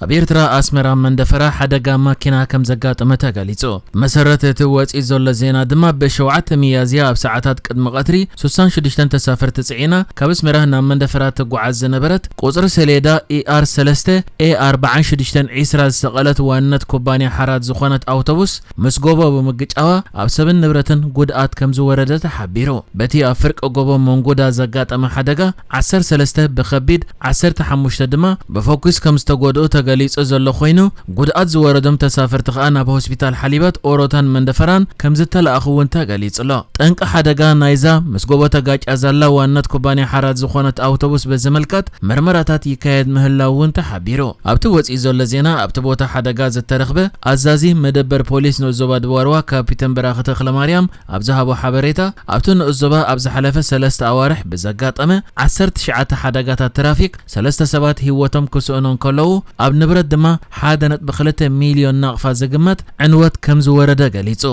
ኣብ ኤርትራ ኣስመራ መንደፈራ ሓደጋ ማኪና ከም ዘጋጠመ ተገሊጹ። መሰረት እቲ ወጺኡ ዘሎ ዜና ድማ፣ ብሸውዓተ ሚያዝያ ኣብ ሰዓታት ቅድሚ ቀትሪ ሱሳን ሽዱሽተን ተሳፈርቲ ጽዒና ካብ ኣስመራ ናብ መንደፈራ ትጓዓዝ ዝነበረት፣ ቁጽሪ ሰሌዳ ኢኣር ሰለስተ ኤ ኣርባዓን ሽዱሽተን ዒስራ ዝሰቐለት ዋንነት ኩባንያ ሓራት ዝኾነት ኣውቶቡስ ምስ ጎቦ ብምግጫዋ ኣብ ሰብን ንብረትን ጉድኣት ከም ዝወረደ ተሓቢሩ። በቲ ኣብ ፍርቂ ጎቦ መንጉዳ ዘጋጠመ ሓደጋ ዓሰርተ ሰለስተ ብኸቢድ፣ ዓሰርተ ሓሙሽተ ድማ ብፈኩስ ከም ዝተጎድኡ ተገሊጹ ዘሎ ኮይኑ፣ ጉድኣት ዝወረዶም ተሳፈርቲ ከኣ ናብ ሆስፒታል ሓሊበት፣ ኦሮታን መንደፈራን ከም ዝተለኣኹ እውን ተገሊጹ ኣሎ። ጠንቂ ሓደጋ ናይዛ ምስ ጎቦ ተጋጭያ ዘላ ዋንነት ኩባንያ ሓራት ዝኾነት ኣውቶቡስ ብዝምልከት መርመራታት ይካየድ ምህላው እውን ተሓቢሩ። ኣብቲ ወጺኡ ዘሎ ዜና፣ ኣብቲ ቦታ ሓደጋ ዝተረኽበ ኣዛዚ መደበር ፖሊስ ንኡስ ዞባ ደቡብ ዋርዋ ካፒተን በራኺ ተኽለማርያም ኣብ ዝሃቦ ሓበሬታ፣ ኣብቲ ንኡስ ዞባ ኣብ ዝሓለፈ ሰለስተ ኣዋርሕ ብዘጋጠመ ዓሰርተ ትሽዓተ ሓደጋታት ትራፊክ ሰለስተ ሰባት ህይወቶም ክስእኑ እንከለዉ፣ ኣብ ንብረት ድማ ሓደ ነጥቢ ክልተ ሚልዮን ናቕፋ ዝግመት ዕንወት ከም ዝወረደ ገሊጹ።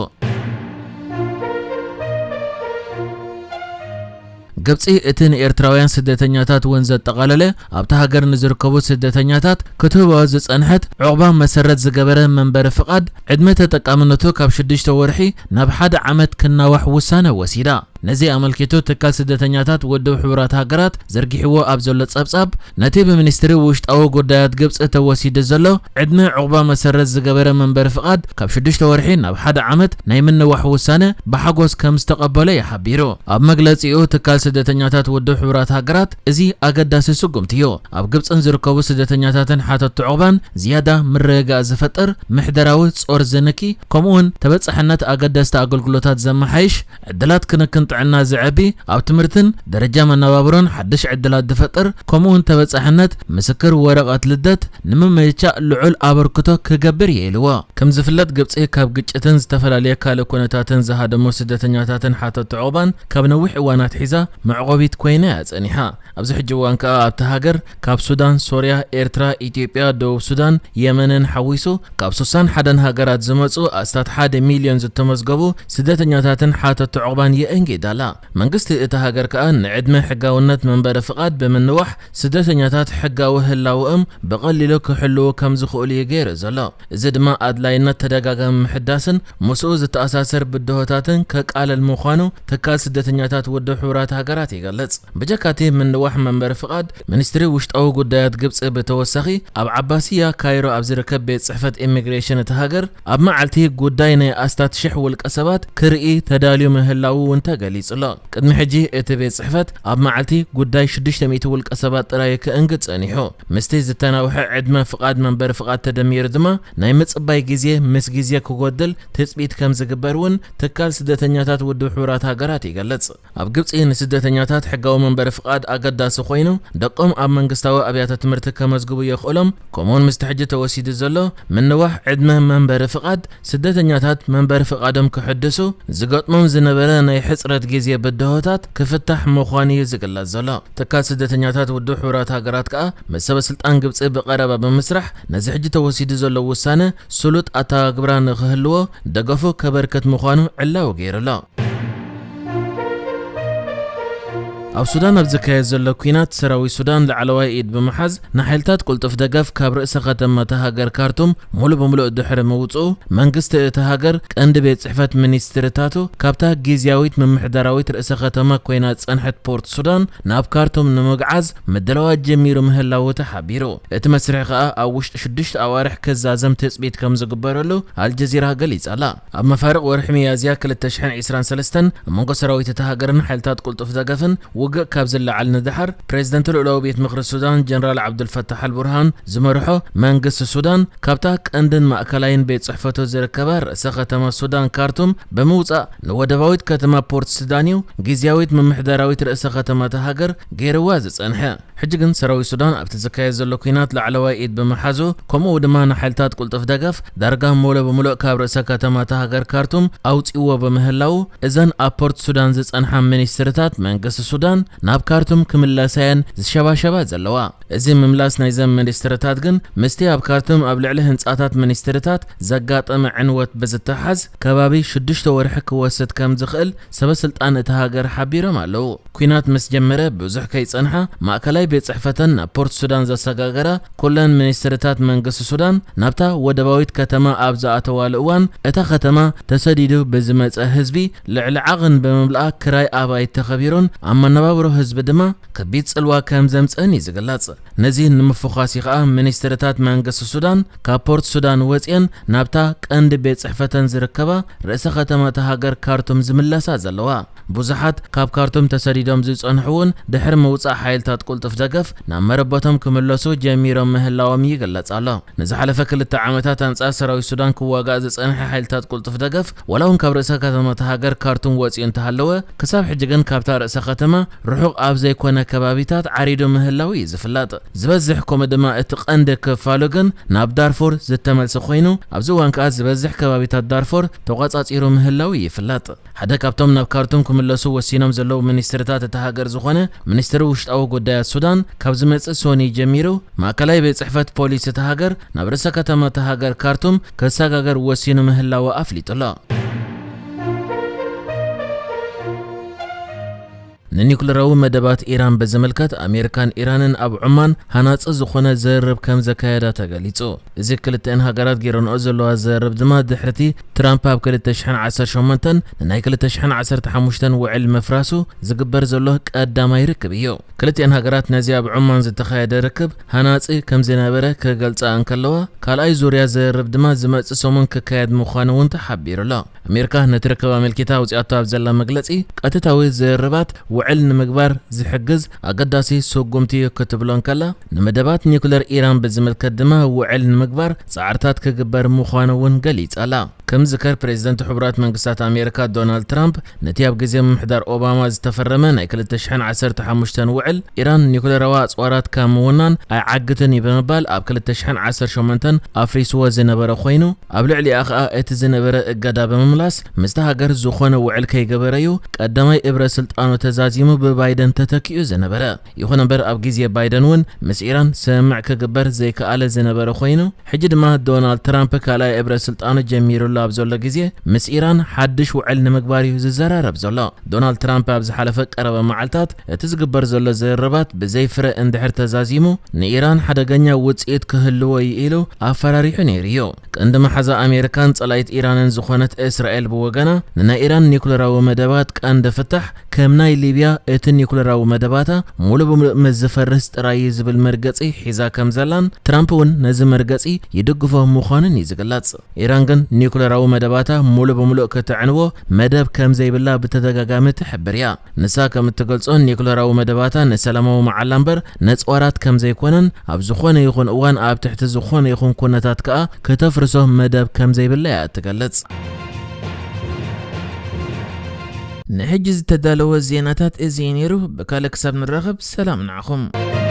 ግብጺ እቲ ንኤርትራውያን ስደተኛታት እውን ዘጠቓለለ፣ ኣብታ ሃገር ንዝርከቡ ስደተኛታት ክትህቦ ዝጸንሐት ዑቕባ መሰረት ዝገበረ መንበሪ ፍቓድ፣ ዕድመ ተጠቃምነቱ ካብ ሽዱሽተ ወርሒ ናብ ሓደ ዓመት ክናዋሕ ውሳነ ወሲዳ። ነዚ ኣመልኪቱ ትካል ስደተኛታት ውድብ ሕቡራት ሃገራት ዘርጊሕዎ ኣብ ዘሎ ጸብጻብ፣ ነቲ ብሚኒስትሪ ውሽጣዊ ጉዳያት ግብጺ ተወሲዱ ዘሎ ዕድመ ዑቕባ መሰረት ዝገበረ መንበሪ ፍቓድ ካብ ሽዱሽተ ወርሒ ናብ ሓደ ዓመት ናይ ምንዋሕ ውሳነ ብሓጎስ ከም ዝተቐበሎ እዩ ሓቢሩ። ኣብ መግለጺኡ፣ ትካል ስደተኛታት ውድብ ሕቡራት ሃገራት፣ እዚ ኣገዳሲ ስጉምቲ እዩ። ኣብ ግብጽን ዝርከቡ ስደተኛታትን ሓተትቲ ዑቕባን ዝያዳ ምርግጋእ ዝፈጥር፣ ምሕደራዊ ጾር ዝንኪ፣ ከምኡውን ተበጻሕነት ኣገደስቲ ኣገልግሎታት ዘመሓይሽ፣ ዕድላት ክንክን ጥዕና ዘዕቢ፣ ኣብ ትምህርትን ደረጃ መነባብሮን ሓድሽ ዕድላት ዝፈጥር፣ ከምኡውን ተበጻሕነት ምስክር ወረቐት ልደት ንምምችቻእ ልዑል ኣበርክቶ ክገብር እዩ ኢልዎ። ከም ዝፍለጥ፣ ግብጺ ካብ ግጭትን ዝተፈላለየ ካልእ ኩነታትን ዝሃደሙ ስደተኛታትን ሓተትቲ ዑቕባን ካብ ነዊሕ እዋን ኣትሒዛ መዕቆቢት ኮይና እያ ጸኒሓ። ኣብዚ ሕጂ እዋን ከኣ ኣብታ ሃገር ካብ ሱዳን፣ ሶርያ፣ ኤርትራ፣ ኢትዮጵያ፣ ደቡብ ሱዳን፣ የመንን ሓዊሱ ካብ ሱሳን ሓደን ሃገራት ዝመጹ ኣስታት ሓደ ሚልዮን ዝተመዝገቡ ስደተኛታትን ሓተትቲ ዑቕባን የእንጊዳ ኣላ። መንግስቲ እታ ሃገር ከኣ ንዕድመ ሕጋውነት መንበሪ ፍቓድ ብምንዋሕ ስደተኛታት ሕጋዊ ህላወኦም ብቐሊሉ ክሕልዉ ከም ዝኽእሉ እዩ ገይሩ ዘሎ። እዚ ድማ ኣድላይነት ተደጋጋሚ ምሕዳስን ምስኡ ዝተኣሳሰር ብድሆታትን ከቃልል ምዃኑ ትካል ስደተኛታት ውድብ ሕቡራት ሃገራት ይገልጽ። ብጀካቲ ምንዋሕ መንበሪ ፍቓድ፣ ሚኒስትሪ ውሽጣዊ ጉዳያት ግብጺ ብተወሳኺ ኣብ ዓባስያ ካይሮ ኣብ ዝርከብ ቤት ጽሕፈት ኢሚግሬሽን እታ ሃገር ኣብ መዓልቲ ጉዳይ ናይ ኣስታት ሽሕ ውልቀ ሰባት ክርኢ ተዳልዩ ምህላዉ እውን ተገሊጹ ኣሎ። ቅድሚ ሕጂ እቲ ቤት ጽሕፈት ኣብ መዓልቲ ጉዳይ ሽዱሽተ ሚእቲ ውልቀ ሰባት ጥራይ ክእንግድ ጸኒሑ። ምስቲ ዝተናውሐ ዕድመ ፍቓድ መንበሪ ፍቓድ ተደሚሩ ድማ ናይ ምጽባይ ግዜ ምስ ግዜ ክጎድል ትጽቢት ከም ዝግበር እውን ትካል ስደተኛታት ውድብ ሕቡራት ሃገራት ይገልጽ። ኣብ ግብጺ ንስደተኛታት ሕጋዊ መንበሪ ፍቓድ ኣገዳሲ ኮይኑ፣ ደቆም ኣብ መንግስታዊ ኣብያተ ትምህርቲ ከመዝግቡ የኽእሎም። ከምኡውን ምስቲ ሕጂ ተወሲዱ ዘሎ ምንዋሕ ዕድመ መንበሪ ፍቓድ፣ ስደተኛታት መንበሪ ፍቓዶም ክሕድሱ ዝገጥሞም ዝነበረ ናይ ሕጽረት ግዜ ብድሆታት ክፍታሕ ምዃኑ እዩ ዝግለጽ ዘሎ። ትካል ስደተኛታት ውድብ ሕቡራት ሃገራት ከኣ ምስ ሰበ ስልጣን ግብጺ ብቐረባ ብምስራሕ፣ ነዚ ሕጂ ተወሲዱ ዘሎ ውሳነ ስሉጥ ኣተግባብራ ንኽህልዎ ደገፉ ከበርክት ምዃኑ ዕላዊ ገይሩ ኣሎ። ኣብ ሱዳን ኣብ ዝካየድ ዘሎ ኲናት፣ ሰራዊት ሱዳን ላዕለዋይ ኢድ ብምሓዝ፣ ንሓይልታት ቅልጡፍ ደገፍ ካብ ርእሰ ከተማ እታ ሃገር ካርቱም ሙሉእ ብሙሉእ ድሕሪ ምውጽኡ፣ መንግስቲ እታ ሃገር ቀንዲ ቤት ጽሕፈት ሚኒስትርታቱ ካብታ ግዝያዊት ምምሕዳራዊት ርእሰ ከተማ ኮይና ዝጸንሐት ፖርት ሱዳን ናብ ካርቱም ንምግዓዝ ምድላዋት ጀሚሩ ምህላዉ ተሓቢሩ። እቲ መስርሕ ከኣ ኣብ ውሽጢ ሽዱሽተ ኣዋርሕ ክዛዘም ትጽቢት ከም ዝግበረሉ ኣልጀዚራ ገሊጻ ኣላ። ኣብ መፋርቕ ወርሒ ሚያዝያ ክልተ ሽሕን ዕስራን ሰለስተን፣ ኣብ መንጎ ሰራዊት እታ ሃገርን ሓይልታት ቅልጡፍ ደገፍን ውግእ ካብ ዝለዓል ንደሓር፣ ፕሬዝደንት ልኡላዊ ቤት ምኽሪ ሱዳን ጀነራል ዓብዱልፈታሕ ኣልቡርሃን ዝመርሖ መንግስቲ ሱዳን፣ ካብታ ቀንድን ማእከላይን ቤት ጽሕፈቱ ዝርከባ ርእሰ ከተማ ሱዳን ካርቱም ብምውጻእ፣ ንወደባዊት ከተማ ፖርት ሱዳን እዩ ግዝያዊት ምምሕዳራዊት ርእሰ ከተማ እታ ሃገር ገይርዋ ዝጸንሐ። ሕጂ ግን ሰራዊት ሱዳን ኣብቲ ዝካየድ ዘሎ ኲናት ላዕለዋይ ኢድ ብምሓዙ፣ ከምኡ ድማ ንሓይልታት ቅልጡፍ ደገፍ ዳርጋ ሙሉእ ብሙሉእ ካብ ርእሰ ከተማ እታ ሃገር ካርቱም ኣውጺእዎ ብምህላዉ፣ እዘን ኣብ ፖርት ሱዳን ዝጸንሓ ሚኒስትርታት መንግስቲ ሱዳን ናብ ካርቱም ክምለሳየን ዝሸባሸባ ዘለዋ። እዚ ምምላስ ናይዘን ሚኒስትርታት ግን ምስቲ ኣብ ካርቱም ኣብ ልዕሊ ህንጻታት ሚኒስትርታት ዘጋጠመ ዕንወት ብዝተሓዝ ከባቢ ሽዱሽተ ወርሒ ክወስድ ከም ዝኽእል ሰበ ስልጣን እታ ሃገር ሓቢሮም ኣለዉ። ኲናት ምስ ጀመረ ብዙሕ ከይጸንሓ ማእከላይ ቤት ጽሕፈተን ናብ ፖርት ሱዳን ዘሰጋገራ ኩለን ሚኒስትርታት መንግስቲ ሱዳን ናብታ ወደባዊት ከተማ ኣብ ዝኣተዋሉ እዋን እታ ከተማ ተሰዲዱ ብዝመጸ ህዝቢ ልዕሊ ዓቕን ብምምላኣ ክራይ ኣባይቲ ተኸቢሩን ኣብ መነባብሮ ህዝቢ ድማ ከቢድ ጽልዋ ከም ዘምጸን እዩ ዝግለጽ። ነዚ ንምፍዃስ እዩ ኸኣ ሚኒስትርታት መንግስቲ ሱዳን ካብ ፖርት ሱዳን ወጺአን ናብታ ቀንዲ ቤት ጽሕፈተን ዝርከባ ርእሰ ከተማ እታ ሃገር ካርቱም ዝምለሳ ዘለዋ። ብዙሓት ካብ ካርቱም ተሰዲዶም ዝጸንሑ እውን ድሕሪ ምውጻእ ሓይልታት ቁልጡፍ ደገፍ ናብ መረበቶም ክምለሱ ጀሚሮም ምህላዎም ይግለጽ ኣሎ። ንዝሓለፈ ክልተ ዓመታት ኣንጻር ሰራዊት ሱዳን ክዋጋእ ዝጸንሐ ሓይልታት ቁልጡፍ ደገፍ ዋላ እውን ካብ ርእሰ ከተማ እታ ሃገር ካርቱም ወጺኡ እንተሃለወ ክሳብ ሕጂ ግን ካብታ ርእሰ ከተማ ርሑቕ ኣብ ዘይኮነ ከባቢታት ዓሪዱ ምህላው እዩ ዝፍለጥ። ዝበዝሕ ከምኡ ድማ እቲ ቀንዲ ክፋሉ ግን ናብ ዳርፉር ዝተመልሰ ኮይኑ ኣብዚ እዋን ከኣ ዝበዝሕ ከባቢታት ዳርፉር ተቋጻጺሩ ምህላው ይፍለጥ። ሓደ ካብቶም ናብ ካርቱም ክምለሱ ወሲኖም ዘለዉ ሚኒስትርታት እታ ሃገር ዝኾነ ሚኒስትሪ ውሽጣዊ ጉዳያት ሱዳን ካብ ዝመጽእ ሶኒ ጀሚሩ ማእከላይ ቤት ጽሕፈት ፖሊስ እታ ሃገር ናብ ርእሰ ከተማ እታ ሃገር ካርቱም ክሰጋገር ወሲኑ ምህላው ኣፍሊጡ ኣሎ። ንኒኩለራዊ መደባት ኢራን ብዝምልከት ኣሜሪካን ኢራንን ኣብ ዑማን ሃናጺ ዝኾነ ዝርርብ ከም ዘካየዳ ተገሊጹ። እዚ ክልተን ሃገራት ገይረንኦ ዘለዋ ዝርርብ ድማ ድሕርቲ ትራምፕ ኣብ ክልተ ሽሕን ዓሰርተ ሸሞንተን ንናይ ክልተ ሽሕን ዓሰርተ ሓሙሽተን ውዕል ምፍራሱ ዝግበር ዘሎ ቀዳማይ ርክብ እዩ። ክልቲኣን ሃገራት ነዚ ኣብ ዑማን ዝተኻየደ ርክብ ሃናጺ ከም ዝነበረ ክገልጻ እንከለዋ፣ ካልኣይ ዙርያ ዝርርብ ድማ ዝመጽእ ሰሙን ክካየድ ምዃኑ እውን ተሓቢሩ ኣሎ። ኣሜሪካ ነቲ ርክብ ኣመልኪታ ኣውጺኣቶ ኣብ ዘላ መግለጺ፣ ቀጥታዊ ዝርርባት ውዕል ንምግባር ዝሕግዝ ኣገዳሲ ስጉምቲ እዩ ክትብሎ እንከላ፣ ንመደባት ኒኩለር ኢራን ብዝምልከት ድማ ውዕል ንምግባር ጻዕርታት ክግበር ምዃኑ እውን ገሊጻ ኣላ። ከም ዝከር ፕሬዚደንት ሕቡራት መንግስታት ኣሜሪካ ዶናልድ ትራምፕ ነቲ ኣብ ግዜ ምምሕዳር ኦባማ ዝተፈረመ ናይ ክልተ ሽሕን ዓሰርተ ሓሙሽተን ውዕል ኢራን ኒኩለራዊ ኣጽዋራት ካብ ምውናን ኣይዓግትን እዩ ብምባል ኣብ ክልተ ሽሕን ዓሰርተ ሸሞንተን ኣፍሪስዎ ዝነበረ ኮይኑ ኣብ ልዕሊኣ ከኣ እቲ ዝነበረ እገዳ ብምምላስ ምስቲ ሃገር ዝኾነ ውዕል ከይገበረ እዩ ቀዳማይ እብረ ስልጣኑ ተዛዚሙ ብባይደን ተተኪኡ ዝነበረ። ይኹን እምበር ኣብ ግዜ ባይደን እውን ምስ ኢራን ስምምዕ ክግበር ዘይከኣለ ዝነበረ ኮይኑ ሕጂ ድማ ዶናልድ ትራምፕ ካልኣይ እብረ ስልጣኑ ጀሚሩሉ ኣብ ዘሎ ግዜ ምስ ኢራን ሓድሽ ውዕል ንምግባር እዩ ዝዘራረብ ዘሎ። ዶናልድ ትራምፕ ኣብ ዝሓለፈ ቀረባ መዓልታት እቲ ዝግበር ዘሎ ዝርርባት ብዘይ ፍረ እንድሕር ተዛዚሙ ንኢራን ሓደገኛ ውጽኢት ክህልዎ እዩ ኢሉ ኣፈራሪሑ ነይሩ እዩ። ቀንዲ መሓዛ ኣሜሪካን ጸላኢት ኢራንን ዝኾነት እስራኤል ብወገና ንናይ ኢራን ኒኩለራዊ መደባት ቀንዲ ፍታሕ ከም ናይ ሊብያ እቲ ኒኩለራዊ መደባታ ሙሉ ብምሉእ ምስ ዝፈርስ ጥራይ እዩ ዝብል መርገጺ ሒዛ ከም ዘላን ትራምፕ እውን ነዚ መርገጺ ይድግፎ ምዃኑን እዩ ዝግለጽ። ኢራን ግን ኒኩለራዊ መደባታ ሙሉ ብምሉእ ከተዕንዎ መደብ ከም ዘይብላ ብተደጋጋሚ ትሕብር እያ። ንሳ ከም እትገልጾ ኒኩለራዊ መደባታ ንሰላማዊ መዓላ እምበር ነጽዋራት ከም ዘይኮነን ኣብ ዝኾነ ይኹን እዋን ኣብ ትሕቲ ዝኾነ ይኹን ኩነታት ከኣ ከተፍርሶ መደብ ከም ዘይብላ እያ እትገልጽ። ንሕጂ ዝተዳለወ ዜናታት እዚ እዩ ነይሩ። ብካልእ ክሳብ ንራኸብ ሰላም ንዓኹም።